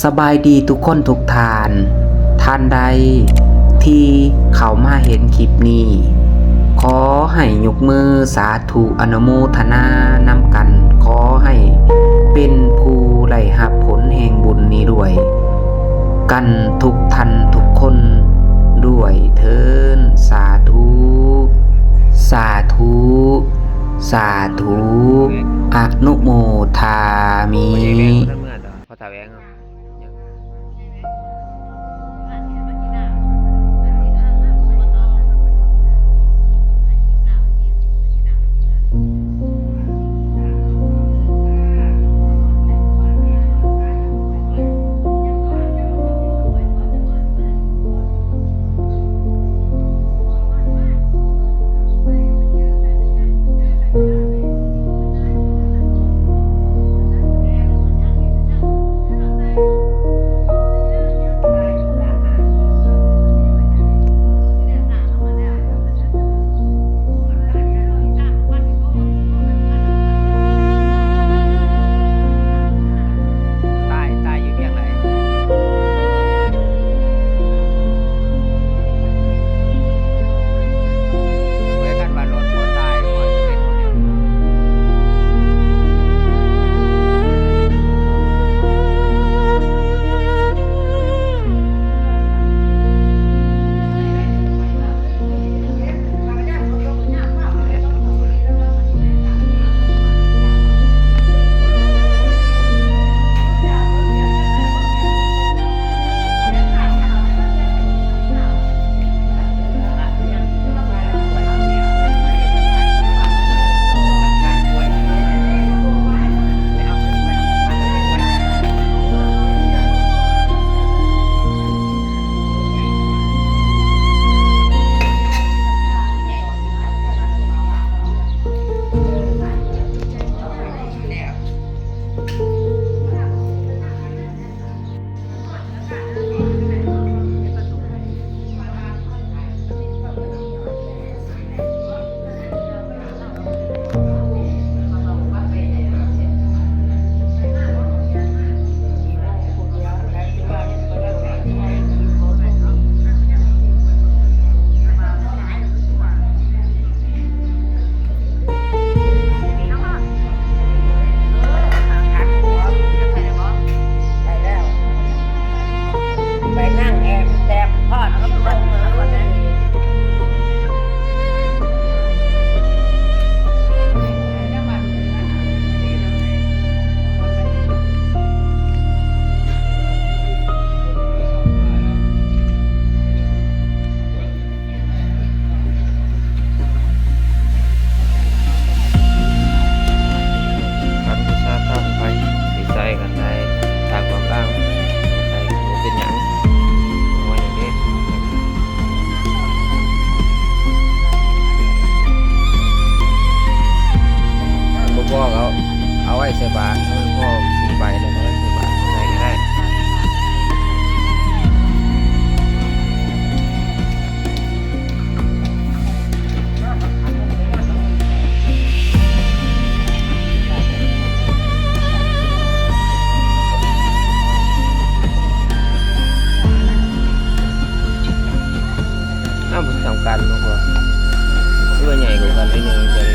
ສະບາຍດີທຸກຄົນທຸກທ່ານ, ທ່ານໃດທີ່ເຂົ້າມາເຫັນຄລິບນີ້ ຂໍໃຫ້ຍົກມືສາທຸອະນຸໂມທະນານຳກັນ, ຂໍໃຫ້ເປັນຜູ້ໄດ້ຮັບຜົນແຫ່ງບຸນນີ້ດ້ວຍກັນທຸກທ່ານທຸກຄົນດ້ວຍເທີ້ນ. ສາທຸ ສາທຸ ສາທຸ ອະນຸໂມທາມິ. ພໍ່ຕາແຫວງ ຕາຍ ຕາຍຢູ່ພຽງໃດ? ເວີຍ ຄັນວ່າລົດບໍ່ຕາຍ ໄປນັ່ງແອມແຊມພອດກິນເບິ່ງເອີຍ. ຄັນວິຊາທຳໄປ ຊິໃຊ້ກັນໄດ້ ທາງບາງຄັ້ງໃຊ້ບໍ່ເປັນຫຍັງ ເອົາໄວ້ເດ້. ບໍ່ພໍກໍເອົາ ເອົາໄວ້ໃສ່ບາດ ໃຫ້ມັນພໍສີ່ໃບ ແລ້ວກໍໄວ້ໃສ່ບາດ ໃສ່ກໍໄດ້. ອ້າວ ບໍ່ສ່ຳກັນເນາະ ຄືວ່າໃຫຍ່ກວ່າກັນໜ້ອຍໜຶ່ງ.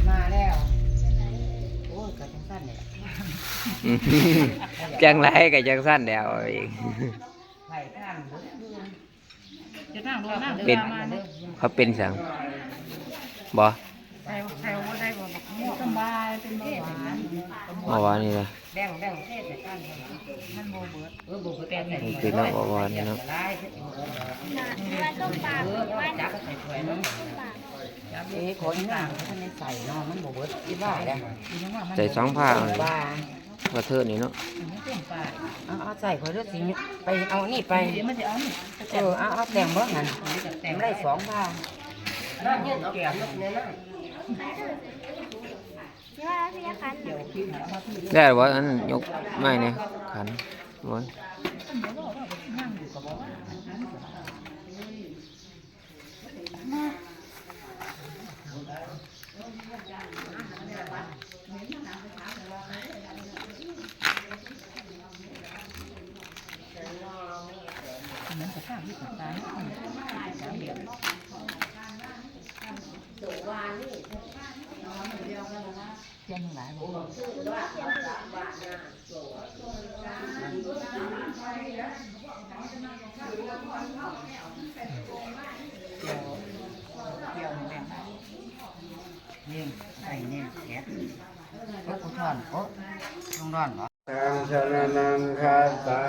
ມາແລ້ວ ໂອ້ຍ ກໍຈັ່ງຊັ້ນແຫຼະ ຈັ່ງໃດກໍຈັ່ງຊັ້ນແຫຼະ ເອົາອີກ ໄປທາງເດີ ເປັນ ເຂົາເປັນຫຍັງ? ບໍ່ ໄຂ້ ໄຂ້ບໍ່ໄດ້ບໍ່ ບັກມ່ວງ ສະບາຍ ເປັນເບົາຫວານ ເບົາຫວານນີ້ລະ. ແບ່ງ ແບ່ງເທໃສ່ກັນ ມັນບໍ່ເບິດ ເອີ ບໍ່ເບິດ ແປດ ມັນເປັນເນາະ ບໍ່ວ່ານີ້ເນາະ ເອີ ເອົາຈັບໃສ່ຖ້ວຍເນາະ ເອີ ຂໍອີນາງ ເຂົາບໍ່ທັນໄດ້ໃສ່ເນາະ ມັນບໍ່ເບິດ ຄິດວ່າແຫຼະ ໃສ່ສອງພາ ວ່າ ວ່າເທີດນີ້ເນາະ ເອົາ ເອົາໃສ່ຂ້ອຍເດີ ຊິໄປເອົານີ້ໄປ ເອີ ເອົາ ເອົາແຕ່ງເບິ່ງຫັ້ນ ມັນໄດ້ສອງພາ ໄດ້ບໍ່ ອັນນັ້ນຍົກໄມ້ແດ່ ຂັນ ໂອ້ຍ ນີ້ໃສ່ນີ້ແກະ ໂອ້ ຜູ້ທ່ອນ ໂອ້ ລຸງດອນບໍ? ຕັງສະລະນັງຄັດສາ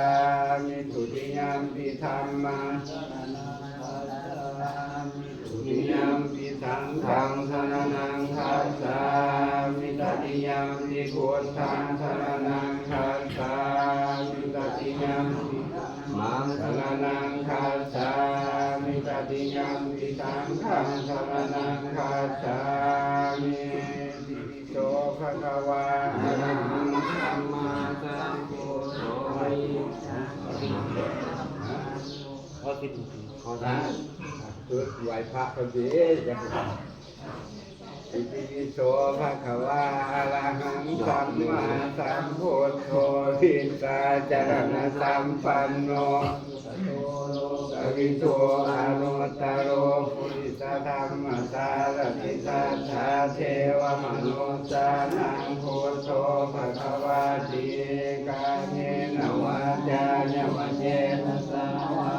ມິ ທຸຕິຍຳປິທັມມັງ ສະລະນັງ ທຸຕິຍຳປິສັງຄັງ ສະລະນັງຄັດສາມິ ຕະຕິຍຳປິພຸດທັງ ສະລະນັງຄັດສາມິ ຕະຕິຍຳປິ ມັງ ສະລະນັງຄັດສາມິ ຕະຕິຍຳປິສັງຄັງ ສະລະນັງຄັດສາມິ ຕິປິໂສ ພະຄະວາ ອະລະຫັງ ສຳມາສຳພຸດໂທ ຂໍສິດ ຂໍສາທຸ ໄຫວ້ພະກ່ອນເດີ ອີຕິປິໂສ ພະຄະວາ ອະລະຫັງ ສຳມາສຳພຸດໂທ ວິຊາຈາລະນະສຳປັນໂນ ກະວິທູ ອະນຸດຕະໂລ ປຸລິສະທຳມະສາລະຖິ ສັດຖາເທວະມະນຸດສານັງ ພຸດໂທ ພະຄະວາຕິ ກາເຍນະ ວາຈາຍະວະ ເຈຕະສາ ວາ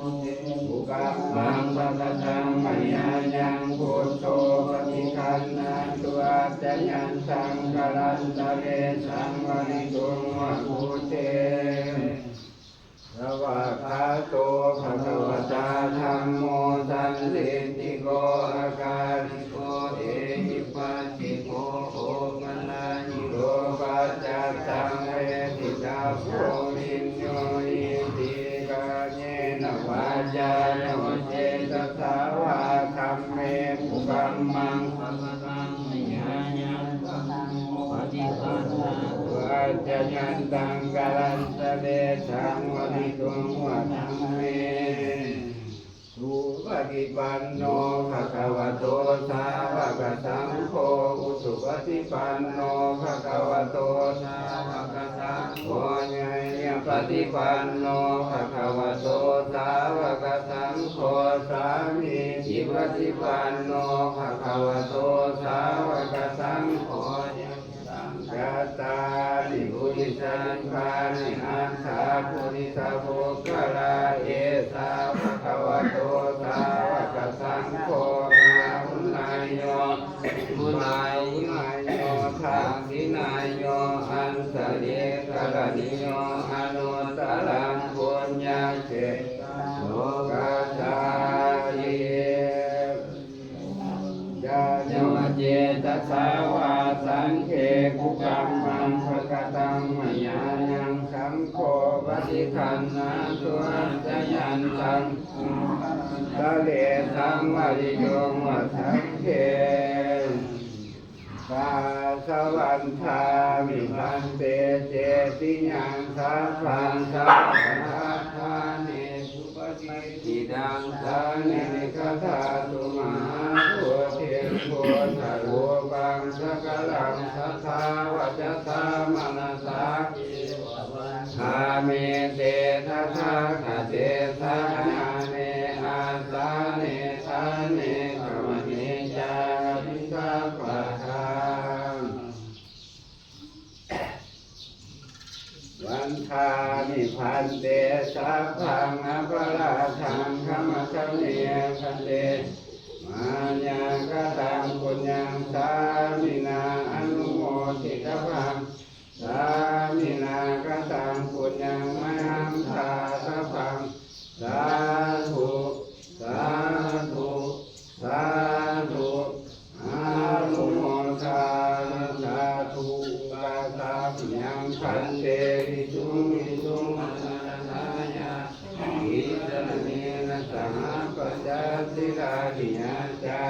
ໂພ ເພ ກຸກຳມັງ ປະກະຕັງ ມະຍາຍັງ ພຸດໂທ ປະຕິຄັນນາຕຸ ອາຈະຍັນຕັງ ກາລັນຕະເລ ສັງວະລິຕຸງ ວະປຸດເທ ສະວາກຂາໂຕ ພະຄະວະຕາ ທຳໂມ ສັນທິດຖິໂກ ອາກາລິໂກ ເອຫິປັດ ຕິໂກ ໂອປະນາຍິໂກ ປັດຈັດຕັງ ເວທິຕັບໂພ ວິນໂຍຫິຕິ ກາເຍນະ ວາຈາຍະວະ ເຈຕະສາ ວາທຳເມ ກຸກຳມັງ ປະກະຕັງ ມະຍາຍັງ ສັງໂຄ ປະຕິຄັນນາຕຸ ອາຈະຍັນຕັງ ກາລັນຕະເລ ສັງວະລິຕຸງ ວະທັງເມ ສຸປະຕິປັນໂນ ພະຄະວະໂຕ ສາວະກະສັງໂຄ ອຸສຸປະຕິປັນໂນ ພະຄະວະໂຕ ສາວະກະສັງໂຄ ຍາຍະປະຕິປັນໂນ ພະຄະວະໂຕ ສາວະກະສັງໂຄ ສາມີຈິປະຕິປັນໂນ ພະຄະວະໂຕ ສາວະກະສັງໂຄ ຍະ ສັງ ຍະຕານິ ປຸລິສະຍຸກຂານິ ອັດຖາ ປຸລິສະບຸກຄະລາ ເອສາ ພະຄະວະໂຕ ສາວະກະສັງໂຄ ອາຫຸເນຍໂຍ ອາຫຸເນຍໂຍ ທັກຂິເນຍໂຍ ອັນຕະລິກະລະນິໂຍ ອະນຸດຕະລັງ ປຸນຍະເຂດ ໂລກັດສາຕິ ຍາຍະວະ ເຈຕະສາ ວາ ສັງເຄ ກຸກຳມັງ ປະກະຕັງ ມະຍາຍັງ ສັງໂຄ ປະຕິຄັນນາຕຸ ອາຈະຍັນຕັງ ຕະເລ ສັງວະລິຕຸງ ວະທັງເຄ ກາສະວັນທາມິ ພັນເຕ ເຈຕິຍັງ ສັບພັງ ສະວະກະທາທາເນ ສຸປະຕິທິຕັງ ສາເນ ຄະທາຕຸ ມະຫາໂພທິງ ພຸດທະຮູປັງ ສັກກາລັງ ສັດທາ ວະຈະສາ ມະນະສາ ທາເມ ເຕ ຕະຖາຄະເຕ ສະຍາເນ ອາສາເນ ຖາເນ ກະມະເນ ຈາຍານິ ສັບປະທາ ວັນທາມິ ພັນເຕ ສັບພັງ ອະປະລາທັງ ຂະມະສະເມ ພັນເຕ ມາຍາກະຕັງ ປຸນຍັງ ສາມິນາ ອະນຸໂມທິຕະພັງ ສາ ยัง พันเต ภิกขุง ภิกขุง รัตนัตถายะ ติสรเณนะ สหะ ปัญจศีลานิ ยาจา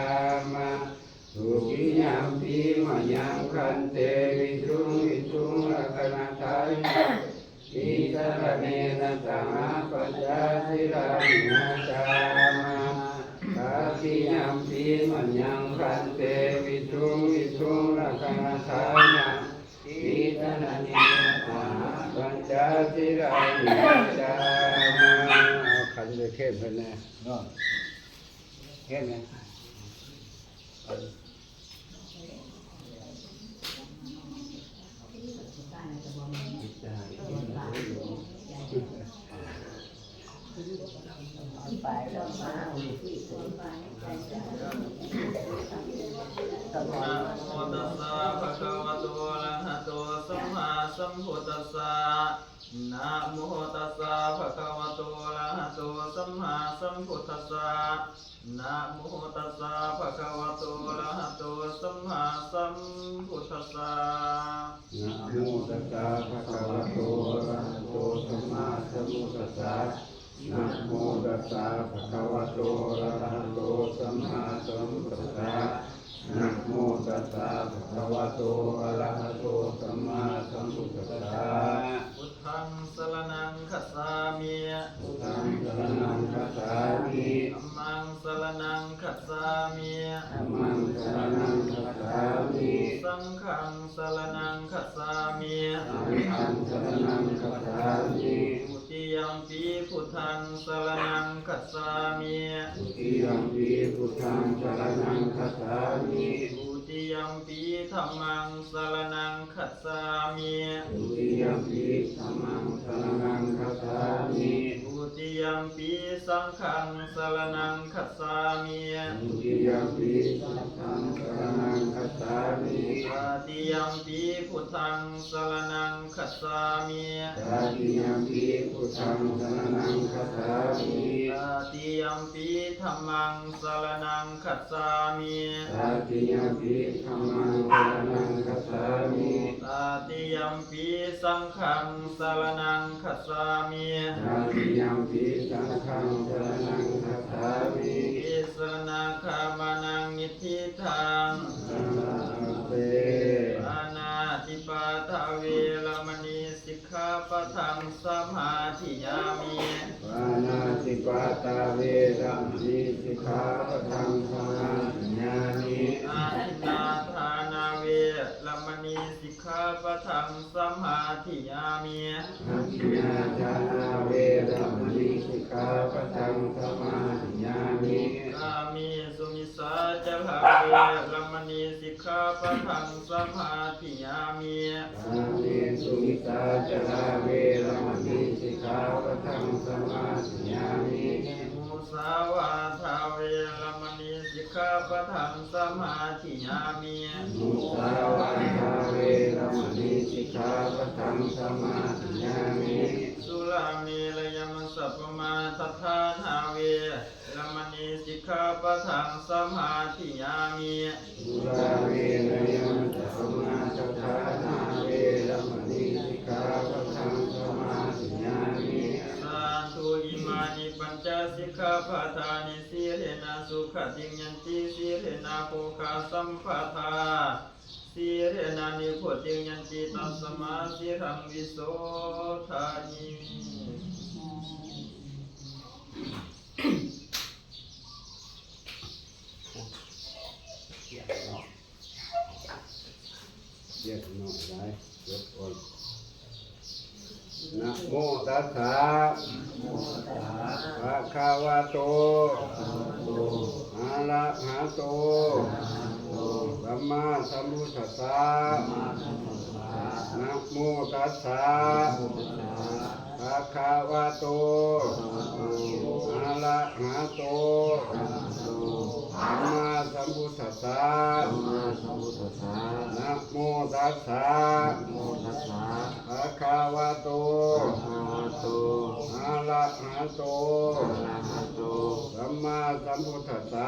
มา ทุติยัมปิ มะยัง พันเต ภิกขุง ภิกขุง รัตนัตถายะ ติสรเณนะ สหะ ปัญจศีลานิ ยาจามา ตติยัมปิ มะยัง พันเต ภิกขุง ภิกขุง รัตนัตถายะ ติสรเณนะ สหะ ปัญจศีลานิ ยาจามา ເອົາຂັນໄປເຄນເພິ່ນແດ່ ເນາະ ເຄນແດ່ ນະໂມຕັດສະ ພະຄະວະໂຕ ອະລະຫະໂຕ ສຳມາສຳພຸດທັດສະ ນະໂມຕັດສະ ພະຄະວະໂຕ ອະລະຫະໂຕ ສຳມາສຳພຸດທັດສະ ນະໂມຕັດສະ ພະຄະວະໂຕ ອະລະຫະໂຕ ສຳມາສຳພຸດທັດສະ ນະໂມຕັດສະ ພະຄະວະໂຕ ອະລະຫະໂຕ ສຳມາສຳພຸດທັດສະ ນະໂມຕັດສະ ພະຄະວະໂຕ ອະລະຫະໂຕ ສຳມາສຳພຸດທັດສະ ນະໂມຕັດສະ ພະຄະວະໂຕ ອະລະຫະໂຕ ສຳມາສຳພຸດທັດສະ ພຸດທັງສະລະນັງຄັດສາມິ ພຸດທັງສະລະນັງຄັດສາມິ ທຳມັງສະລະນັງຄັດສາມິ ທຳມັງສະລະນັງຄັດສາມິ ສັງຄັງສະລະນັງຄັດສາມິ ສັງຄັງສະລະນັງຄັດສາມິ ທຸຕິຍຳປິ ພຸດທັງສະລະນັງຄັດສາມິ ທຸຕິຍຳປິ ພຸດທັງສະລະນັງຄັດສາມິ ທຸຕິຍຳປິ ທຳມັງສະລະນັງຄັດສາມິ ທຸຕິຍຳປິ ທຳມັງສະລະນັງຄັດສາມິ ທຸຕິຍຳປິ ສັງຄັງສະລະນັງຄັດສາມິ ທຸຕິຍຳປິ ສັງຄັງສະລະນັງຄັດສາມິ ຕະຕິຍຳປິ ພຸດທັງສະລະນັງຄັດສາມິ ຕະຕິຍຳປິ ພຸດທັງສະລະນັງຄັດສາມິ ຕະຕິຍຳປິ ທຳມັງສະລະນັງຄັດສາມິ ຕະຕິຍຳປິ ທຳມັງສະລະນັງຄັດສາມິ ຕະຕິຍຳປິ ສັງຄັງສະລະນັງຄັດສາມິ ຕະຕິຍຳປິ ສັງຄັງສະລະນັງຄັດສາມິ ຕິສະລະນະກາມານັງ ນິດຖິຕັງ ສະມາເສ ປານາຕິປາຕາ ເວລະມະນີ ສິກຂາປະທັງ ສະມາທິຍາມິ ປານາຕິປາຕາ ເວລະມະນີ ສິກຂາປະທັງ ສະມາທິຍາມິ ອະທິນນາທານາ ເວລະມະນີ ສິກຂາປະທັງ ສະມາທິຍາມິ ອະທິນນາທານາ ເວລະມະນີ ສິກຂາປະທັງ ສະມາທິຍາມິ ກາເມ ສຸມິດສາຈາລາ ເວລະມະນີ ສິກຂາປະທັງ ສະມາທິຍາມິ ກາເມ ສຸມິດສາຈາລາ ເວລະມະນີ ສິກຂາປະທັງ ສະມາທິຍາມິ ມຸສາວາທາ ເວລະມະນີ ສິກຂາປະທັງ ສະມາທິຍາມິ ມຸສາວາທາ ເວລະມະນີ ສິກຂາປະທັງ ສະມາທິຍາມິ ສຸລາເມລະຍະມັດສະປະມາທະຖານາ ເວລະມະນີ ສິກຂາປະທັງ ສະມາທິຍາມິ ສຸລາເມລະຍະມັດສະປະມາທະຖານາ ເວລະມະນີ ສິກຂາປະທັງ ສະມາທິຍາມິ ສາທຸ ອິມານິ ປັນຈະ ສິກຂາປະທານິ ສີເລນະ ສຸຂະຕິງ ຍັນຕິ ສີເລນະ ໂພຄະ ສຳປະທາ ສີເລນະ ນິບພຸດຕິງ ຍັນຕິ ຕັດສະມາ ສີລັງ ວິໂສທະຫິ ວຽກໜ້ອຍຫຼາຍ ເກັບກ່ອນ ນະໂມຕັດສະ ພະຄະວະໂຕ ອະລະຫະໂຕ ສຳມາສຳພຸດທັດສະ ນະໂມຕັດສະ ພະຄະວະໂຕ ອະລະຫະໂຕ ສຳມາສຳພຸດທັດສະ ນະໂມຕັດສະ ພະຄະວະໂຕ ອະລະຫະໂຕ ສຳມາສຳພຸດທັດສະ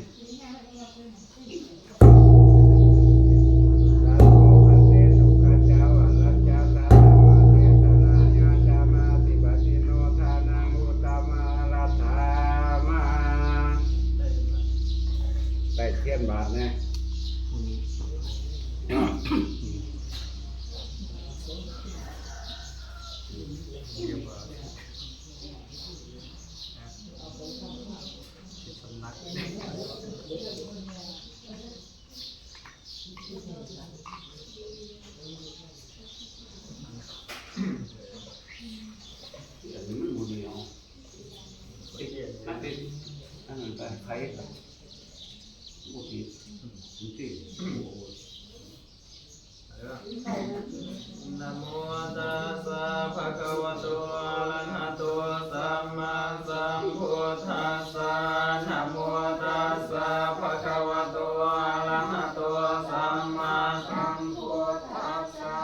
ສາທຸ ພັນເຕ ສຸຂະຈາວະຣະຈາ ທຳມະເທສະນາຍາຈາມາທິປະຕິໂນ ທານັງອຸດຕະມາລັດຖາມາ. ໄດ້ທຽນບາດແນ່. ສຳນັກ ນະໂມຕັດສະ ພະຄະວະໂຕ ອະລະຫະໂຕ ສຳມາສຳພຸດທັດສະ ນະໂມຕັດສະ ພະຄະວະໂຕ ອະລະຫະໂຕ ສຳມາສຳພຸດທັດສະ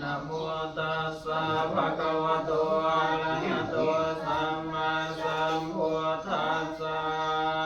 ນະໂມຕັດສະ ພະຄະວະໂຕ ອະລະຫະໂຕ ສຳມາສຳພຸດທັດສະ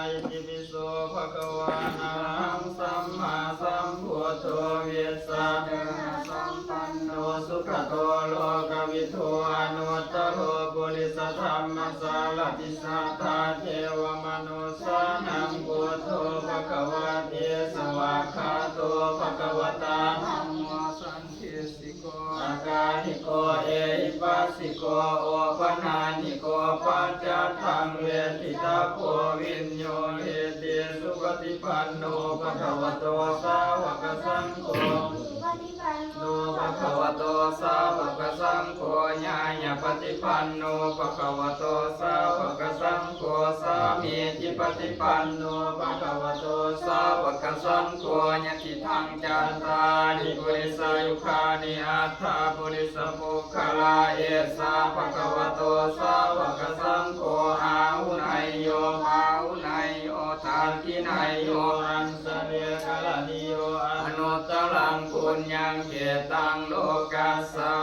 ອິຕິປິ ໂສ ພະຄະວາ ອະລະຫັງ ສຳມາສຳພຸດໂທ ວິຊາຈະລະນະສຳປັນໂນ ສຸກະໂຕ ໂລກະວິທູ ອະນຸດຕະໂລ ປຸລິສະທຳມະສາລະຖິ ສັດທາເທວະມະນຸດສານັງ ພຸດໂທ ພະຄະວາຕິ ສະຫວາກຂາໂຕ ພະຄະວະຕາ ທຳໂມ ສັນທິສ ໂກ ອາກາລິໂກ ເອຫິປັດສິໂກ ໂອປະນາຍິໂກ ປັດຈະທັງ ເວທິຕາໂພ ວິນໂຍ ເຫຕິ ສຸປະຕິປັນໂນ ພະຄະວະໂຕ ສາວະກະສັງໂຄ ສຸປະຕິປັນໂນ ພະຄະວະໂຕ ສາວະກະສັງໂຄ ຍາຍະປະຕິປັນໂນ ພະຄະວະໂຕ ສາວະກະສັງໂຄ ສາມີຈິປະຕິປັນໂນ ພະຄະວະໂຕ ສາວະກະສັງໂຄ ຍະ ທິຕັງ ຈັດຕາລິ ປຸລິສະຍຸຄານິ ອັດຖະ ປຸລິສະປຸກຄະລາ ເອສະ ພະຄະວະໂຕ ສາວະກະສັງໂຄ ອາຫຸເນຍໂຍ ປາຫຸເນຍໂຍ ທັກຂິເນຍໂຍ ອັນສະເລກະລະນິໂຍ ອະນຸດຕະລັງ ປຸນຍັງ ເຂຕັງ ໂລກັດສາ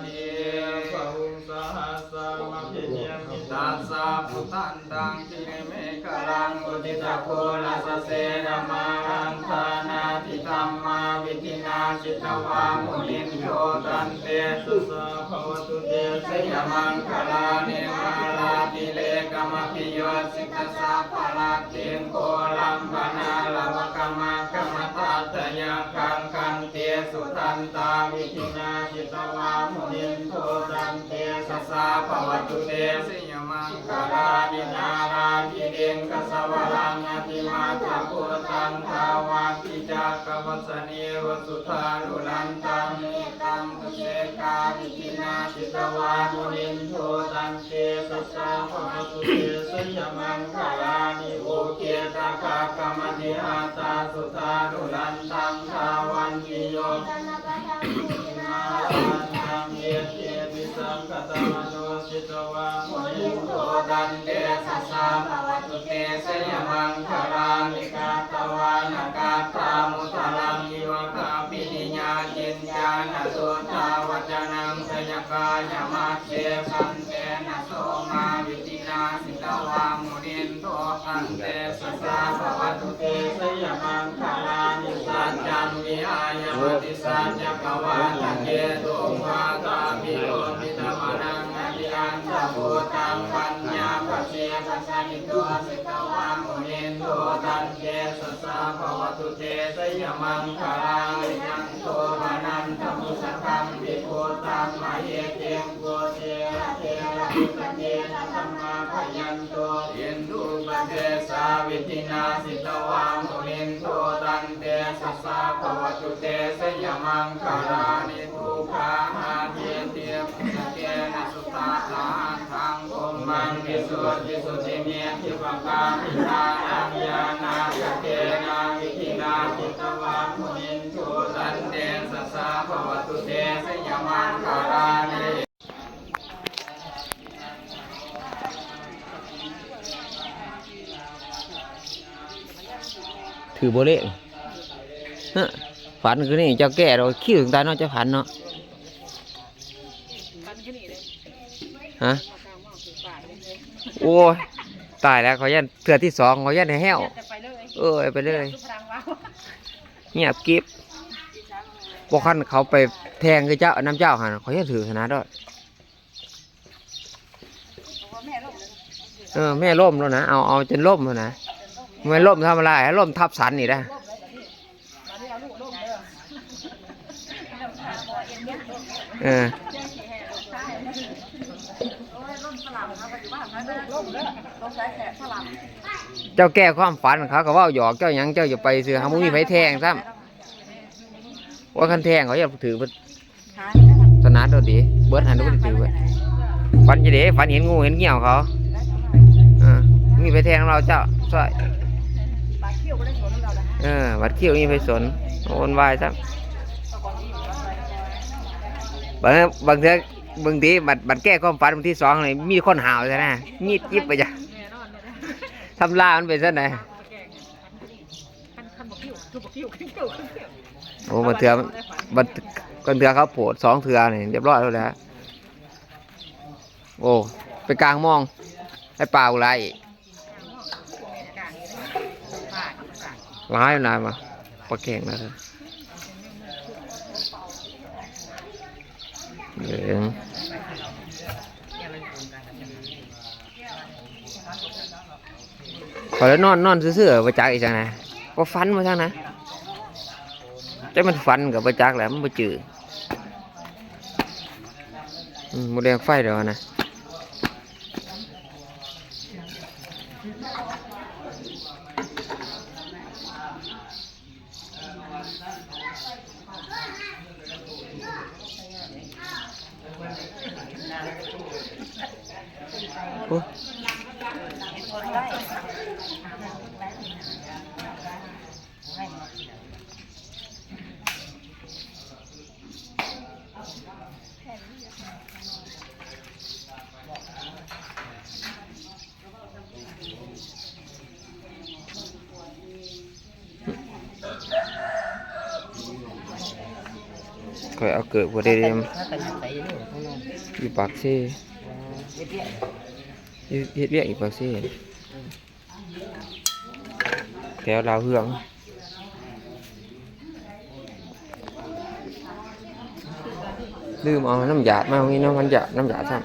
ມິ ບາຫຸງ ສະຫັດສັງ ອະພິນິມມິຕັດສະ ພຸດທັນ ຕັງ ກິລິເມຂະລັງ ອຸທິດຕະໂຄລະສະເສນະມາລັງ ທານາທິທຳມາ ວິທິນາ ຈິດຕະວາ ມຸນິນໂທ ຕັນເຕຊະສາ ພະວະຕຸເຕ ໄຊຍະມັງຄະລານິ ມາລາທິເລກະມະພິໂຍຊິຕະ ສັບພະລັດຖິງ ໂຄລັມພະນາລະວະກະມັກຂະມະທັດຕະຍັກຂັງ ຂັນຕິສຸທັນຕາ ວິທິນາ ຈິດຕະວາ ມຸນິນໂທ ຕັນເຕຊະສາ ພະວະຕຸເຕ ໄຊຍະມັງຄະລານິ ນາລາທິລິງກະສະວະລັງ ອະຕິມັດຕະພຸດທັງ ທາວັດທິຈັກກະວັດສະນີ ວັດສຸທາລຸລັນຕັງ ເມຕັມ ເສກາວິທິນາ ຈິດຕະວາ ມຸນິນໂທ ຕັນເຕຊະສາ ພະວະຕຸເຕ ໄຊຍະມັງຄະລານິ ອຸກິດຕະຄັກຂະມະທິຫັດຖະສຸທາລຸລັນຕັງ ທາວັນຕິໂຍ ມາລະວັນຕັງ ເອເກປິສັງຄະຕະມະໂນ ຈິດຕະວາ ມຸນິນໂທ ຕັນເຕຊະສາ ພະວະຕຸເຕ ໄຊຍະມັງຄະລານິ ກັດຕະວານະກັດຖາມຸດຕະລັງ ອິວະຄະປິລິຍາ ກິນຈານະຕຸດທາວັດຈະນັງ ໄຊຍະກາຍະມັດເສ ສັນເຕນະໂສມາ ວິທິນາ ຈິດຕະວາ ມຸນິນໂທ ຕັນເຕຊະສາ ພະວະຕຸເຕ ໄຊຍະມັງຄະລານິ ສັດຈັງ ວິຫາຍະ ມະຕິສັດຈັກກະວາຕະເກຕຸງ ວາຕາພິໂລມພິຕະມະນັງ ອະທິອັນຕະພູຕັງ ປັນຍາປະເສປະສະລິໂຕ ຈິດຕະວາ ມຸນິນໂທ ຕັນເຕຊະສາ ພະວະຕຸເຕ ໄຊຍະມັງຄະລານິ ໂທ ອະນັນທະບຸດສະກຳ ວິພຸດຕັງ ມະຫິດທິງ ໂພເທ ອະເທລະ ອຸປະເທທະ ທຳມາພະຍັນໂຕ ອິນດູປະເທສາ ວິທິນາ ຈິດຕະວາ ມຸນິນໂທ ຕັນເຕຊະສາ ພະວະຕຸເຕ ໄຊຍະມັງຄະລານິ ທຸກຂາຫາທິດຖິ ສະເກນະ ສຸຕາທະຫັນທັງ ພົມມັງ ວິສຸດທິ ສຸດທິ ເມທິ ປະກາພິທານັງ ຍານາກະເທນາ ວິທິນາ ຈິດຕະວາ ມຸນິນໂທ ຕັນເຕຊະສາ ພະວະຕຸເຕ ໄຊຍະມັງຄະລານິ ຖືບໍ່ເລກ ຮະ ຝັນຄືນີ້ ເຈົ້າແກ້ດອກ ຄິວຕັ້ງແຕ່ເນາະ ເຈົ້າຝັນເນາະ ຮະ ໂອ້ຍ ຕາຍແລ້ວ ຂ້ອຍຢ້ານເທື່ອທີສອງ ຂ້ອຍຢ້ານໃຫ້ແຫ້ວ ເອີ ໄປເລີຍ ງຽບກິບ ບໍ່ຄັນເຂົາໄປແທງຄືເຈົ້າ ນຳເຈົ້າຫັ້ນ ຂ້ອຍຢ້ານຖືກຫັ້ນນະ ໂດດ. ເອີ ແມ່ລົ້ມແລ້ວນະ ເອົາ ເອົາຈົນລົ້ມພຸ້ນນະ ບໍ່ແມ່ນລົ້ມທຳມະດາ ລົ້ມທັບສັນອີກນະ ເອີ ເຈົ້າແກ້ຄວາມຝັນ ເຂົາກໍເວົ້າຫຍອກເຈົ້າຫຍັງ ເຈົ້າຢ່າໄປຊື່ ຫາບໍ່ມີໃຜແທງຊ້ຳ ໂອ້ຍ ຄັນແທງເຂົາຢາກຖືກ ຂະໜາດໂດດດີ ເບິດຫັ້ນບໍ່ໄດ້ຖືກເວີຍ ຝັນຈັ່ງໃດ ຝັນເຫັນງູເຫັນງຽວເຂົາ ເອີ ມີໃຜແທງນຳລາວເຈົ້າ ຊ່ອຍ ປາກຂຽວບໍ່ໄດ້ຊົນນຳລາວນະ ເອີ ບັດຄິວມີໃຜສົນ ໂອນວາຍຊ້ຳ. ບາງ ບາງເທື່ອ ບາງທີບັດ ບັດແກ້ຄວາມຝັນມື້ທີສອງນີ້ ມີຄົນຫ້າວຊະນະ ງີດຈິບໄປຈ້ະ ທຳລາມັນເປັນຊັ້ນໃດ. ໂອ້ ບາງເທື່ອ ບາງ ບາງເທື່ອເຂົາໂພດສອງເທື່ອນີ້ ຮຽບຮ້ອຍໂລດແລ້ວ. ໂອ້ ໄປກາງມອງ ໄປປ່າຜູ້ຫຼາຍອີກ ຫຼາຍ ຫຼາຍວ່າ ປາແກງນະ ເອີ. ຂ້ອຍລະນອນ ນອນຊື່ໆ ບໍ່ຈັກອີ່ຫຍັງນະ ບໍ່ຝັນບໍ່ຫຍັງນະ ຈັກແມ່ນຝັນກໍບໍ່ຈັກແຫຼະ ມັນບໍ່ຈື່. ອືມ ບໍ່ແດງໄຟດອກນະ. ໂອ້ ຂ້ອຍເອົາເກີບບໍ່ໄດ້ເດ້ ຢູ່ປາກເຊ ເຮັດ ເຮັດວຽກຢູ່ປາກເຊ ແຖວດາວເຮືອງ. ລືມເອົານ້ຳຢາດມາ ມີນ້ຳມັນຢາດ ນ້ຳຢາດຊ້ຳ.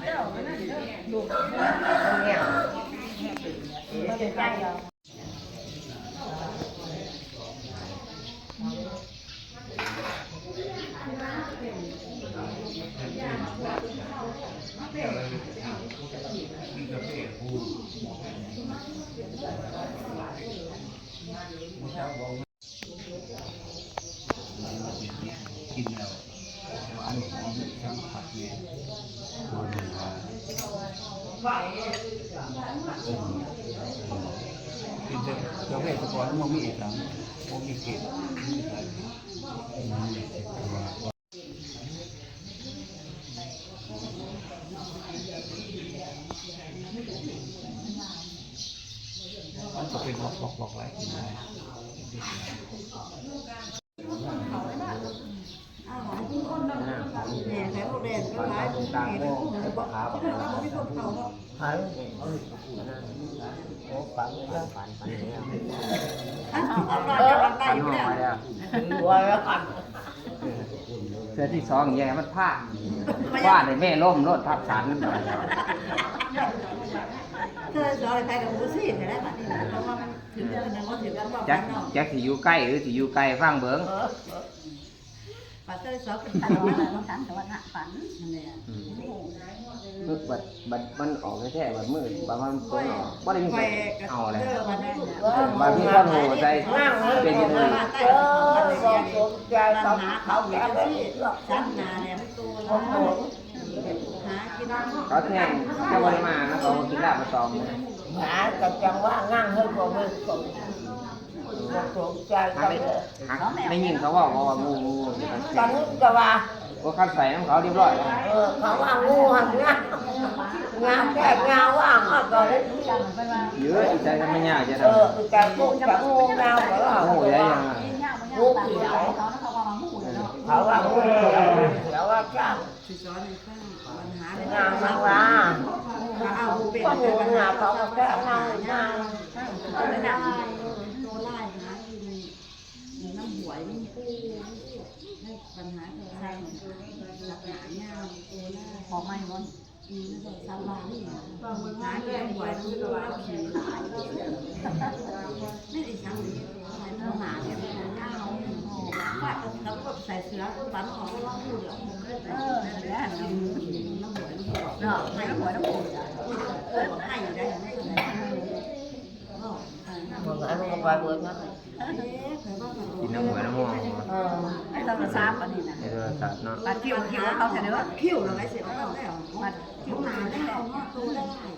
ເຈົ້າເວດຕະກອນມັນບໍ່ມີອີ່ຫຍັງ ບໍ່ມີເກດ ມັນກໍເປັນບອກໆໆ ຫຼາຍຂຶ້ນໄດ້. ເທື່ອທີສອງແຍ່ມັນພາດ ຟາດໃຫ້ແມ່ລົ້ມໂລດ ທັບສັນ. ເທື່ອສອງໃຜກໍບໍ່ຊີ້ນແລ້ວບັດນີ້ ເພາະວ່າມັນ ຈັກ ຈັກຊິຢູ່ໃກ້ ຫຼື ຊິຢູ່ໄກ ຟັງເບິ່ງ. ເອີ ເອີ ບາດເທື່ອສອງເພິ່ນ ຝັນ ນັ້ນແຫຼະ ອືມ ບາດ ບາດມັນອອກແທ້ໆ ບາດມື້ ບາດມັນຕົກເນາະ ບໍ່ໄດ້ມີໃຜເອົາແລ້ວ ບາດມີຄົນໂຫໃສ່ ເປັນຈັ່ງຊີ້ ເອີ ບໍ່ສົນໃຈ ເຂົາ ເຂົາແຄ່ ສັນໜ້າແຫຼະ ໂຕລະ ເຂົາແຄ່ ເຈົ້າບໍ່ໄດ້ມານະ ເຂົາກິນລາບມາຕອງ ຫາກໍຈັ່ງວ່າງາງເຮີ ບໍ່ເບິ່ງກໍ ບໍ່ສົນໃຈ ຫາ ໄດ້ຍິນເຂົາເວົ້າບໍ່ວ່າງູ ງູ ງູ ກໍນຶກແຕ່ວ່າ ບໍ່ຄັນໃສ່ນຳເຂົາຮຽບຮ້ອຍ ເອີ ເຂົາວ່າງູຫັ້ນງາມ ງາມແທ້ງາມວ່າ ເຮົາກໍເລີຍ ເອີ ອີໃສ່ທຳມະຍາຈະ ເອີ ອີໃສ່ພວກຈະງູງາມກໍ ງູແລ້ວ ງູຂຽວ ເຂົາວ່າງູຂຽວ ຂຽວວ່າຈ້າງ ຊິສອນໃຫ້ຟັງ ບັນຫາ ງາມມາກວ່າ ເຂົາເອົາບໍ່ເປັນ ຄົນງາມເຂົາກໍແກ້ງາມ ໂຕຫຼາຍ ໂຕຫຼາຍ ຫາຢູ່ໃນ ຢູ່ນຳຫ້ວຍ ມັນປູ ໃນບັນຫາໂທລະສັບ ສັບໜ້າຍາວ ໂຕຫຼາຍ ອອກມາຢູ່ບໍ່? ອືມ ສັບຫຼາຍ ຫາຢູ່ນຳຫ້ວຍ ມັນປູ ມັນຂີ້ຫຼາຍ ແມ່ນອີ່ຫຍັງນີ້ ໜ້າແບບຍາວ ປະກັບ ໃສ່ເສື້ອ ປັນອອກ ເອີ ແລ້ວ ເນາະ ໃຫ້ຫົວນ້ຳ ເອີ ໃຫ້ໄດ້ ບໍ່ ມັນກໍໄປເບິດນະ ກິນນ້ຳຫວຍນ້ຳມ່ວງ ເອີ ໃນໂທລະສັບອັນນີ້ນະ ໃນໂທລະສັບເນາະ ບັດຄິວ ຄິວເຂົາເທື່ອເດີ ຄິວລະໄວ້ຊິເອົາແລ້ວ ບັດຄິວ ໜ້າຍາວເນາະ ໂຕໄດ້ຫຼາຍ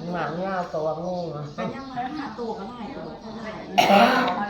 ໜ້າຍາວໂຕງູ ກໍຍັງວ່າຫ້າໂຕກໍຫຼາຍໂຕ ເອີ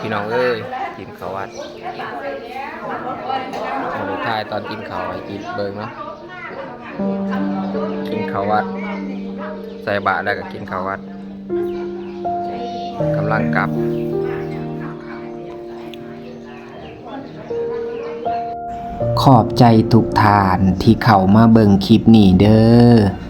พี่น้องเอ้ย กินข้าววัด เดี๋ยวถ่ายตอนกินข้าวให้กินเบิ่งเนาะ กินข้าววัด ใส่บาตรแล้วก็กินข้าววัด กำลังกลับ ขอบใจทุกท่านที่เข้ามาเบิ่งคลิปนี้เด้อ